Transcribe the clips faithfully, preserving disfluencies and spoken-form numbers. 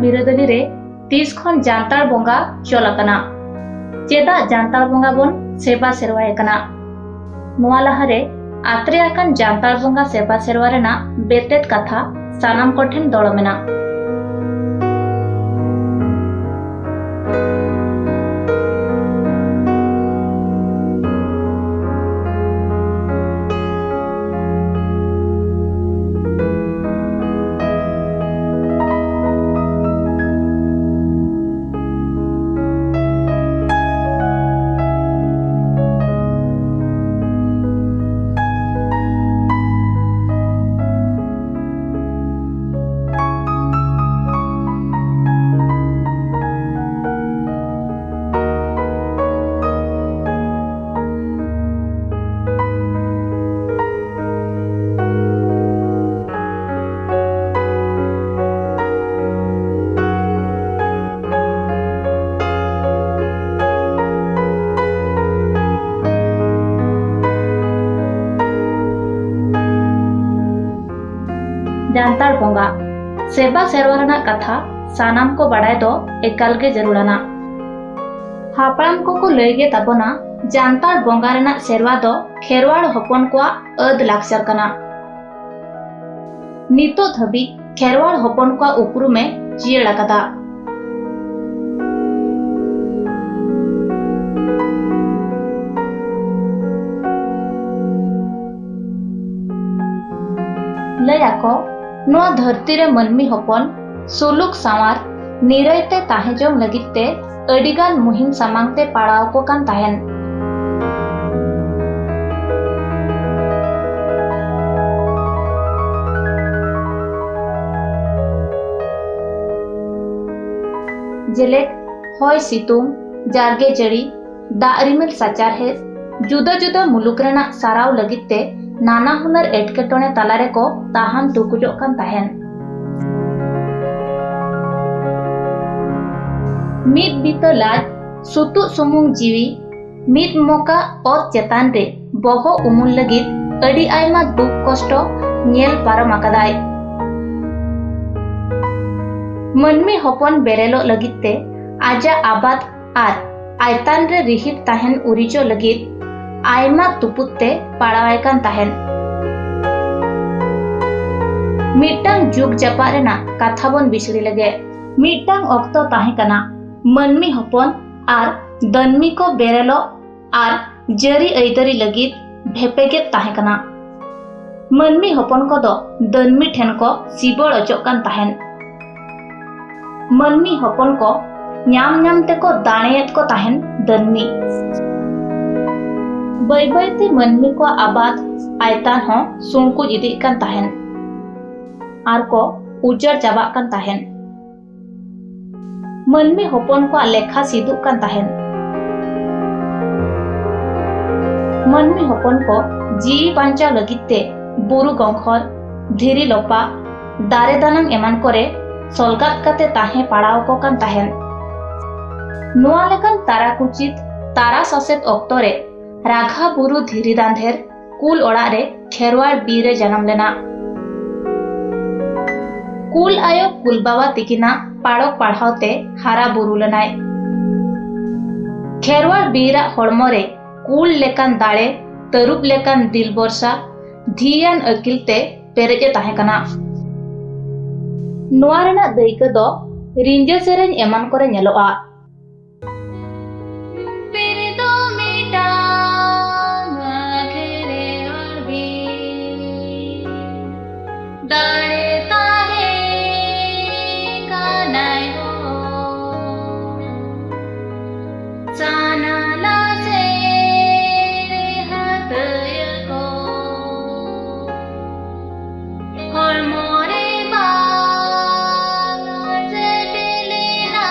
ᱵᱤᱨᱟᱹᱫᱟᱹᱞᱤ ᱨᱮ ᱛᱤᱥ ᱠᱷᱚᱱ ᱡᱟᱱᱛᱟᱲ ᱵᱚᱸᱜᱟ ᱪᱚᱞ ᱟᱠᱟᱱᱟ? ᱪᱮᱫᱟᱜ ᱡᱟᱱᱛᱟᱲ ᱵᱚᱸᱜᱟ ᱵᱚᱱ ᱥᱮᱵᱟ ᱥᱮᱨᱣᱟᱭᱮ ᱠᱟᱱᱟ? ᱱᱚᱣᱟ ᱞᱟᱦᱟᱨᱮ ᱟᱛᱨᱮ ᱟᱠᱟᱱ ᱡᱟᱱᱛᱟᱲ ᱵᱚᱸᱜᱟ ᱥᱮᱵᱟ ᱥᱮᱨᱣᱟ ᱨᱮᱱᱟᱜ ᱵᱮᱛᱮᱫ ᱠᱟᱛᱷᱟ ᱥᱟᱱᱟᱢ ᱠᱚᱴᱷᱮᱱ ᱫᱚᱲᱚᱢ ᱮᱱᱟ᱾ ᱡᱟᱱᱛᱟᱲ ᱵᱚᱸᱜᱟ ᱥᱮᱵᱟ ᱥᱮᱨᱣᱟ ᱨᱮᱱᱟᱜ ᱠᱟᱛᱷᱟ ᱥᱟᱱᱟᱢ ᱠᱚ ᱵᱟᱰᱟᱭ ᱫᱚ ᱮᱠᱟᱞ ᱜᱮ ᱡᱟᱹᱨᱩᱲᱟᱱᱟ᱾ ᱦᱟᱯᱲᱟᱢ ᱠᱚᱠᱚ ᱞᱟᱹᱭ ᱜᱮ ᱛᱟᱵᱚᱱᱟ, ᱡᱟᱱᱛᱟᱲ ᱵᱚᱸᱜᱟ ᱨᱮᱱᱟᱜ ᱥᱮᱨᱣᱟ ᱫᱚ ᱠᱷᱮᱨᱣᱟᱲ ᱦᱚᱯᱚᱱ ᱠᱚᱣᱟᱜ ᱟᱹᱫ ᱞᱟᱠᱪᱟᱨ ᱠᱟᱱᱟ᱾ ᱱᱤᱛᱚᱜ ᱫᱷᱟᱹᱵᱤᱡ ᱠᱷᱮᱨᱣᱟᱲ ᱦᱚᱯᱚᱱ ᱠᱚᱣᱟᱜ ᱩᱯᱨᱩᱢᱮ ᱡᱤᱭᱟᱹᱲ ᱟᱠᱟᱫᱟ᱾ ᱞᱟᱹᱭ ᱟᱠᱚ, ᱱᱚᱣᱟ ᱫᱷᱟᱹᱨᱛᱤ ᱨᱮ ᱢᱟᱹᱱᱢᱤ ᱦᱚᱯᱚᱱ ᱥᱩᱞᱩᱠ ᱥᱟᱶᱟᱨ ᱱᱤᱨᱟᱹᱭ ᱛᱮ ᱛᱟᱦᱮᱸ ᱡᱚᱝ ᱞᱟᱹᱜᱤᱫ ᱛᱮ ᱟᱹᱰᱤᱜᱟᱱ ᱢᱩᱦᱤᱢ ᱥᱟᱢᱟᱝ ᱛᱮ ᱯᱟᱲᱟᱣ ᱟᱠᱚ ᱠᱟᱱ ᱛᱟᱦᱮᱸᱱ᱾ ᱡᱮᱞᱮᱠ, ᱦᱚᱭ ᱥᱤᱛᱩᱝ, ᱡᱟᱨᱜᱮ ᱡᱟᱹᱲᱤ, ᱫᱟᱜ ᱨᱤᱢᱤᱞ ᱥᱟᱪᱟᱨᱦᱮᱫ, ᱡᱩᱫᱟᱹ ᱡᱩᱫᱟᱹ ᱢᱩᱞᱩᱠ ᱨᱮᱱᱟᱜ ᱥᱟᱨᱟᱣ ᱞᱟᱹᱜᱤᱫ ᱛᱮ ᱱᱟᱱᱟ ᱦᱩᱱᱟᱹᱨ ᱮᱴᱠᱮᱴᱚᱬᱮ ᱛᱟᱞᱟ ᱨᱮᱠᱚ ᱛᱟᱦᱟᱢ ᱛᱩᱠᱩᱡᱚᱜ ᱠᱟᱱ ᱛᱟᱦᱮᱸᱱ᱾ ᱢᱤᱫ ᱵᱤᱛᱟᱹ ᱞᱟᱡ, ᱥᱩᱛᱩᱜ ᱥᱩᱢᱩᱝ ᱡᱤᱣᱤ, ᱢᱤᱫ ᱢᱚᱠᱟ ᱚᱛ ᱪᱮᱛᱟᱱ ᱨᱮ ᱵᱚᱦᱚᱜ ᱩᱢᱩᱞ ᱞᱟᱹᱜᱤᱫ ᱟᱹᱰᱤ ᱟᱭᱢᱟ ᱫᱩᱠ ᱠᱚᱥᱴᱚ ᱧᱮᱞ ᱯᱟᱨᱚᱢ ᱟᱠᱟᱫᱟᱭ᱾ ᱢᱟᱹᱱᱢᱤ ᱦᱚᱯᱚᱱ ᱵᱮᱨᱮᱞᱚᱜ ᱞᱟᱹᱜᱤᱫ ᱛᱮ ᱟᱡᱟᱜ ᱟᱵᱟᱫ ᱟᱨ ᱟᱭᱛᱟᱱ ᱨᱮ ᱨᱤᱦᱤᱴ ᱛᱟᱦᱮᱱ ᱩᱨᱤᱡᱚᱜ ᱞᱟᱹᱜᱤᱫ ᱟᱭᱢᱟ ᱛᱩᱯᱩᱫ ᱛᱮ ᱯᱟᱲᱟᱣᱟᱭ ᱠᱟᱱ ᱛᱟᱦᱮᱱ᱾ ᱢᱤᱫᱴᱟᱝ ᱡᱩᱜᱽ ᱡᱟᱯᱟᱜ ᱨᱮᱱᱟᱜ ᱠᱟᱛᱷᱟ ᱵᱚᱱ ᱵᱤᱥᱲᱤ ᱞᱮᱜᱮ᱾ ᱢᱤᱫᱴᱟᱝ ᱚᱠᱛᱚ ᱛᱟᱦᱮᱸ ᱠᱟᱱᱟ, ᱢᱟᱹᱱᱢᱤ ᱦᱚᱯᱚᱱ ᱟᱨ ᱫᱟᱹᱱᱢᱤ ᱠᱚ ᱵᱮᱨᱮᱞᱚᱜ ᱟᱨ ᱡᱟᱹᱨᱤ ᱟᱹᱭᱫᱟᱹᱨᱤ ᱞᱟᱹᱜᱤᱫ ᱵᱷᱮᱯᱮᱜᱮᱫ ᱛᱟᱦᱮᱸ ᱠᱟᱱᱟ᱾ ᱢᱟᱹᱱᱢᱤ ᱦᱚᱯᱚᱱ ᱠᱚᱫᱚ ᱫᱟᱹᱱᱢᱤ ᱴᱷᱮᱱ ᱠᱚ ᱥᱤᱵᱚᱲ ᱚᱪᱚᱜ ᱠᱟᱱ ᱛᱟᱦᱮᱸᱱ᱾ ᱢᱟᱹᱱᱢᱤ ᱦᱚᱯᱚᱱ ᱠᱚ ᱧᱟᱢ ᱧᱟᱢ ᱛᱮᱠᱚ ᱫᱟᱲᱮᱭᱮᱫ ᱠᱚ ᱛᱟᱦᱮᱸᱱ ᱫᱟᱹᱱᱢᱤ᱾ ᱵᱟᱹᱭ ᱵᱟᱹᱭ ᱛᱮ ᱢᱟᱹᱱᱢᱤ ᱠᱚᱣᱟᱜ ᱟᱵᱟᱫ ᱟᱭᱛᱟᱱ ᱦᱚᱸ ᱥᱩᱝᱠᱩᱡ ᱤᱫᱤᱜ ᱠᱟᱱ ᱛᱟᱦᱮᱸᱱ ᱟᱨ ᱠᱚ ᱩᱡᱟᱹᱲ ᱪᱟᱵᱟᱜ ᱠᱟᱱ ᱛᱟᱦᱮᱸᱱ᱾ ᱢᱟᱹᱱᱢᱤ ᱦᱚᱯᱚᱱ ᱠᱚᱣᱟᱜ ᱞᱮᱠᱷᱟ ᱥᱤᱫᱩᱜ ᱠᱟᱱ ᱛᱟᱦᱮᱸᱱ᱾ ᱢᱟᱹᱱᱢᱤ ᱦᱚᱯᱚᱱ ᱠᱚ ᱡᱤᱣᱤ ᱵᱟᱧᱪᱟᱣ ᱞᱟᱹᱜᱤᱫ ᱛᱮ ᱵᱩᱨᱩ ᱜᱚᱝᱠᱷᱚᱨ, ᱫᱷᱤᱨᱤ ᱞᱚᱯᱟ, ᱫᱟᱨᱮ ᱫᱟᱱᱟᱝ ᱮᱢᱟᱱ ᱠᱚᱨᱮ ᱥᱚᱞᱜᱟᱫ ᱠᱟᱛᱮ ᱛᱟᱦᱮᱸ ᱯᱟᱲᱟᱣ ᱠᱚ ᱠᱟᱱ ᱛᱟᱦᱮᱸᱱ᱾ ᱱᱚᱣᱟ ᱞᱮᱠᱟᱱ ᱛᱟᱨᱟ ᱠᱩᱪᱤᱛ, ᱛᱟᱨᱟ ᱥᱟᱥᱮᱛ ᱚᱠᱛᱚ ᱨᱮ ᱨᱟᱜᱷᱟ ᱵᱩᱨᱩ ᱫᱷᱤᱨᱤ ᱫᱟᱸᱫᱷᱮᱨ ᱠᱩᱞ ᱚᱲᱟᱜ ᱨᱮ ᱠᱷᱮᱨᱣᱟᱲ ᱵᱤᱨ ᱮ ᱡᱟᱱᱟᱢ ᱞᱮᱱᱟ᱾ ᱠᱩᱞ ᱟᱭᱳ ᱠᱩᱞ ᱵᱟᱵᱟ ᱛᱤᱠᱤᱱᱟᱜ ᱯᱟᱲᱚᱠ ᱯᱟᱲᱦᱟᱣ ᱛᱮ ᱦᱟᱨᱟ ᱵᱩᱨᱩ ᱞᱮᱱᱟᱭ᱾ ᱠᱷᱮᱨᱣᱟᱲ ᱵᱤᱨᱟᱜ ᱦᱚᱲᱢᱚ ᱨᱮ ᱠᱩᱞ ᱞᱮᱠᱟᱱ ᱫᱟᱲᱮ, ᱛᱟᱹᱨᱩᱵ ᱞᱮᱠᱟᱱ ᱫᱤᱞ ᱵᱚᱨᱥᱟ, ᱫᱷᱤᱭᱟᱱ ᱟᱹᱠᱤᱞ ᱛᱮ ᱯᱮᱨᱮᱡ ᱮ ᱛᱟᱦᱮᱸ ᱠᱟᱱᱟ᱾ ᱱᱚᱣᱟ ᱨᱮᱱᱟᱜ ᱫᱟᱹᱭᱠᱟᱹ ᱫᱚ ᱨᱤᱸᱡᱟᱹ ᱥᱮᱨᱮᱧ ᱮᱢᱟᱱ ᱠᱚᱨᱮ ᱧᱮᱞᱚᱜᱼᱟ᱾ ᱵᱤᱨ ᱫᱚ ᱢᱤᱫᱴᱟᱝ ᱟᱹᱠᱷᱤᱨ ᱨᱮ ᱨᱚᱲ ᱵᱤᱨ᱾ ᱫᱟᱲᱮ ᱛᱟᱦᱮᱸ ᱠᱟᱱᱟᱭ ᱦᱚᱲ᱾ ᱥᱟᱱᱟ ᱞᱟᱥᱮᱨ ᱦᱟᱹᱛᱭᱟᱹ ᱠᱚ᱾ ᱦᱚᱲᱢᱚ ᱨᱮ ᱵᱟᱝ ᱥᱮᱴᱮᱨ ᱞᱮᱱᱟ᱾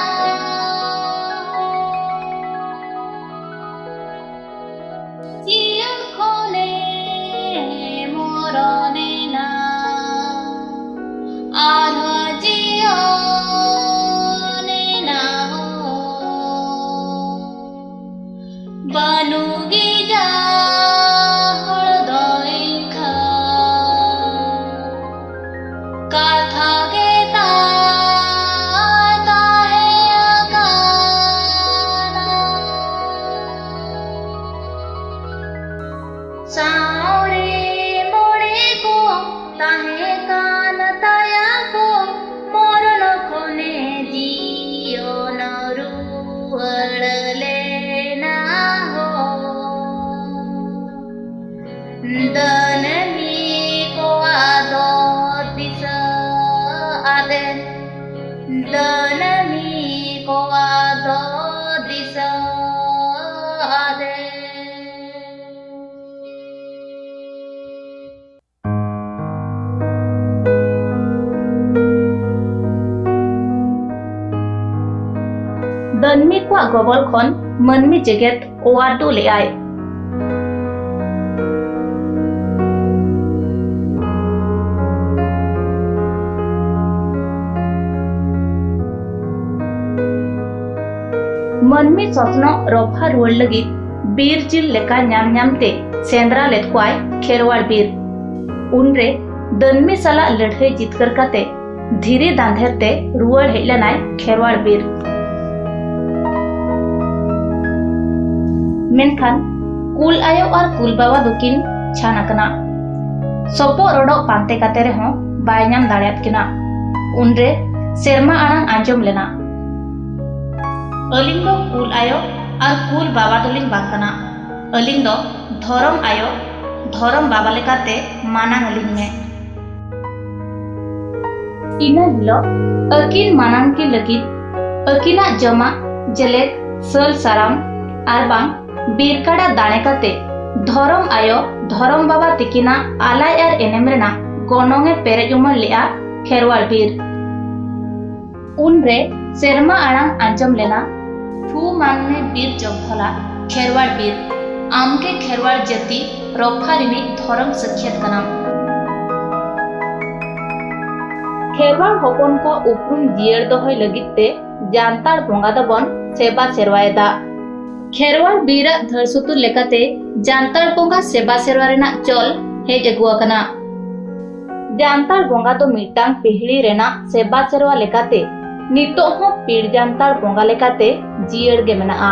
ᱥᱟᱶᱨᱮ ᱢᱚᱬᱮ ᱠᱚ ᱛᱟᱦᱮᱸ ᱠᱟᱱ ᱛᱟᱭᱟ ᱠᱚ, ᱢᱚᱨᱚᱱ ᱠᱷᱚᱱᱮ ᱡᱤᱭᱚᱱ ᱨᱩᱣᱟᱹᱲ ᱞᱮᱱᱟ ᱦᱚ᱾ ᱫᱟᱹᱱᱢᱤ ᱠᱚᱣᱟᱜ ᱫᱚ ᱫᱤᱥᱟᱹ ᱟᱫᱮ, ᱫᱟᱹᱱᱢᱤ ᱠᱚᱣᱟᱜ ᱫᱚ ᱫᱤᱥᱟᱹ ᱟᱫᱮ᱾ ᱫᱟᱹᱱᱢᱤ ᱠᱚᱣᱟᱜ ᱜᱚᱵᱚᱞ ᱠᱷᱚᱱ ᱢᱟᱹᱱᱢᱤ ᱡᱮᱜᱮᱛ ᱚᱣᱟᱨ ᱫᱩᱜ ᱞᱮᱜᱼᱟᱭ᱾ ᱢᱟᱹᱱᱢᱤ ᱥᱚᱥᱱᱚᱜ ᱨᱚᱯᱷᱟ ᱨᱩᱣᱟᱹᱲ ᱞᱟᱹᱜᱤᱫ ᱵᱤᱨ ᱡᱤᱞ ᱞᱮᱠᱟ ᱧᱟᱢ ᱧᱟᱢᱛᱮ ᱥᱮᱸᱫᱽᱨᱟ ᱞᱮᱫ ᱠᱚᱣᱟᱭ ᱠᱷᱮᱨᱣᱟᱲ ᱵᱤᱨ᱾ ᱩᱱᱨᱮ ᱫᱟᱹᱱᱢᱤ ᱥᱟᱞᱟᱜ ᱞᱟᱹᱲᱦᱟᱹᱭ ᱡᱤᱛᱠᱟᱹᱨ ᱠᱟᱛᱮ ᱫᱷᱤᱨᱤ ᱫᱟᱸᱫᱷᱮᱨ ᱛᱮ ᱨᱩᱣᱟᱹᱲ ᱦᱮᱡ ᱞᱮᱱᱟᱭ ᱠᱷᱮᱨᱣᱟᱲ ᱵᱤᱨ᱾ ᱢᱮᱱᱠᱷᱟᱱ ᱠᱩᱞ ᱟᱭᱳ ᱟᱨ ᱠᱩᱞ ᱵᱟᱵᱟ ᱫᱚᱠᱤᱱ ᱪᱷᱟᱱ ᱟᱠᱟᱱᱟ᱾ ᱥᱚᱯᱚᱜ ᱨᱚᱰᱚᱜ ᱯᱟᱱᱛᱮ ᱠᱟᱛᱮ ᱨᱮᱦᱚᱸ ᱵᱟᱭ ᱧᱟᱢ ᱫᱟᱲᱮᱭᱟᱫ ᱠᱤᱱᱟ᱾ ᱩᱱᱨᱮ ᱥᱮᱨᱢᱟ ᱟᱲᱟᱝ ᱟᱸᱡᱚᱢ ᱞᱮᱱᱟ, "ᱟᱹᱞᱤᱧ ᱫᱚ ᱠᱩᱞ ᱟᱭᱳ ᱟᱨ ᱠᱩᱞ ᱵᱟᱵᱟ ᱫᱚᱞᱤᱧ ᱵᱟᱝ ᱠᱟᱱᱟ᱾ ᱟᱹᱞᱤᱧ ᱫᱚ ᱫᱷᱚᱨᱚᱢ ᱟᱭᱳ, ᱫᱷᱚᱨᱚᱢ ᱵᱟᱵᱟ ᱞᱮᱠᱟᱛᱮ ᱢᱟᱱᱟᱝ ᱟᱹᱞᱤᱧ ᱢᱮ᱾" ᱤᱱᱟᱹ ᱦᱤᱞᱳᱜ ᱟᱹᱠᱤᱱ ᱢᱟᱱᱟᱝ ᱠᱤᱱ ᱞᱟᱹᱜᱤᱫ ᱟᱹᱠᱤᱱᱟᱜ ᱡᱚᱢᱟᱜ ᱡᱮᱞᱮᱠ ᱥᱟᱹᱞ ᱥᱟᱨᱟᱢ ᱟᱨ ᱵᱟᱝ ᱵᱤᱨ ᱠᱟᱰᱟ ᱫᱟᱲᱮ ᱠᱟᱛᱮ ᱫᱷᱚᱨᱚᱢ ᱟᱭᱳ, ᱫᱷᱚᱨᱚᱢ ᱵᱟᱵᱟ ᱛᱤᱠᱤᱱᱟᱜ ᱟᱞᱟᱭ ᱟᱨ ᱮᱱᱮᱢ ᱨᱮᱱᱟᱜ ᱜᱚᱱᱚᱝ ᱮ ᱯᱮᱨᱮᱡ ᱩᱢᱟᱹᱲ ᱞᱮᱫᱼᱟ ᱠᱷᱮᱨᱣᱟᱲ ᱵᱤᱨ᱾ ᱩᱱᱨᱮ ᱥᱮᱨᱢᱟ ᱟᱲᱟᱝ ᱟᱸᱡᱚᱢ ᱞᱮᱱᱟ, "ᱛᱷᱩ ᱢᱟᱱᱢᱤ ᱵᱤᱨ ᱡᱚᱜᱽᱫᱷᱚᱞᱟ, ᱠᱷᱮᱨᱣᱟᱲ ᱵᱤᱨ, ᱟᱢᱜᱮ ᱠᱷᱮᱨᱣᱟᱲ ᱡᱟᱹᱛᱤ ᱨᱚᱯᱷᱟ ᱨᱤᱱᱤᱡ ᱫᱷᱚᱨᱚᱢ ᱥᱟᱹᱠᱷᱭᱟᱹᱛ ᱠᱟᱱᱟᱢ᱾" ᱠᱷᱮᱨᱣᱟᱲ ᱦᱚᱯᱚᱱ ᱠᱚ ᱩᱯᱨᱩᱢ ᱡᱤᱭᱟᱹᱲ ᱫᱚᱦᱚᱭ ᱞᱟᱹᱜᱤᱫ ᱛᱮ ᱡᱟᱱᱛᱟᱲ ᱵᱚᱸᱜᱟ ᱫᱚᱵᱚᱱ ᱥᱮᱵᱟ ᱥᱮᱨᱣᱟᱭᱮᱫᱟ᱾ ᱠᱷᱮᱨᱣᱟᱲ ᱵᱤᱨᱟᱜ ᱫᱷᱟᱹᱨ ᱥᱩᱛᱩᱨ ᱞᱮᱠᱟᱛᱮ ᱡᱟᱱᱛᱟᱲ ᱵᱚᱸᱜᱟ ᱥᱮᱵᱟ ᱥᱮᱨᱣᱟ ᱨᱮᱱᱟᱜ ᱪᱚᱞ ᱦᱮᱡ ᱟᱹᱜᱩ ᱟᱠᱟᱱᱟ᱾ ᱡᱟᱱᱛᱟᱲ ᱵᱚᱸᱜᱟ ᱫᱚ ᱢᱤᱫᱴᱟᱝ ᱯᱤᱦᱲᱤ ᱨᱮᱱᱟᱜ ᱥᱮᱵᱟ ᱥᱮᱨᱣᱟ ᱞᱮᱠᱟᱛᱮ ᱱᱤᱛᱚᱜ ᱦᱚᱸ ᱯᱤᱲ ᱡᱟᱱᱛᱟᱲ ᱵᱚᱸᱜᱟ ᱞᱮᱠᱟᱛᱮ ᱡᱤᱭᱟᱹᱲ ᱜᱮ ᱢᱮᱱᱟᱜᱼᱟ᱾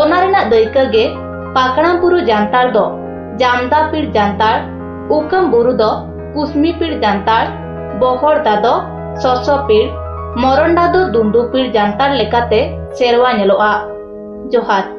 ᱚᱱᱟ ᱨᱮᱱᱟᱜ ᱫᱟᱹᱭᱠᱟᱹ ᱜᱮ ᱯᱟᱠᱲᱟ ᱵᱩᱨᱩ ᱡᱟᱱᱛᱟᱲ ᱫᱚ ᱡᱟᱢᱫᱟ ᱯᱤᱲ ᱡᱟᱱᱛᱟᱲ, ᱩᱠᱟᱹᱢ ᱵᱩᱨᱩ ᱫᱚ ᱠᱩᱥᱢᱤ ᱯᱤᱲ ᱡᱟᱱᱛᱟᱲ, ᱵᱚᱦᱚᱲ ᱫᱟ ᱫᱚ ᱥᱚᱥᱚ ᱯᱤᱲ, ᱢᱚᱨᱚᱱᱰᱟ ᱫᱚ ᱫᱩᱱᱰᱩ ᱯᱤᱲ ᱡᱟᱱᱛᱟᱲ ᱞᱮᱠᱟᱛᱮ ᱥᱮᱨᱣᱟ ᱧᱮᱞᱚᱜᱼᱟ᱾ ᱡᱚᱦᱟᱨ᱾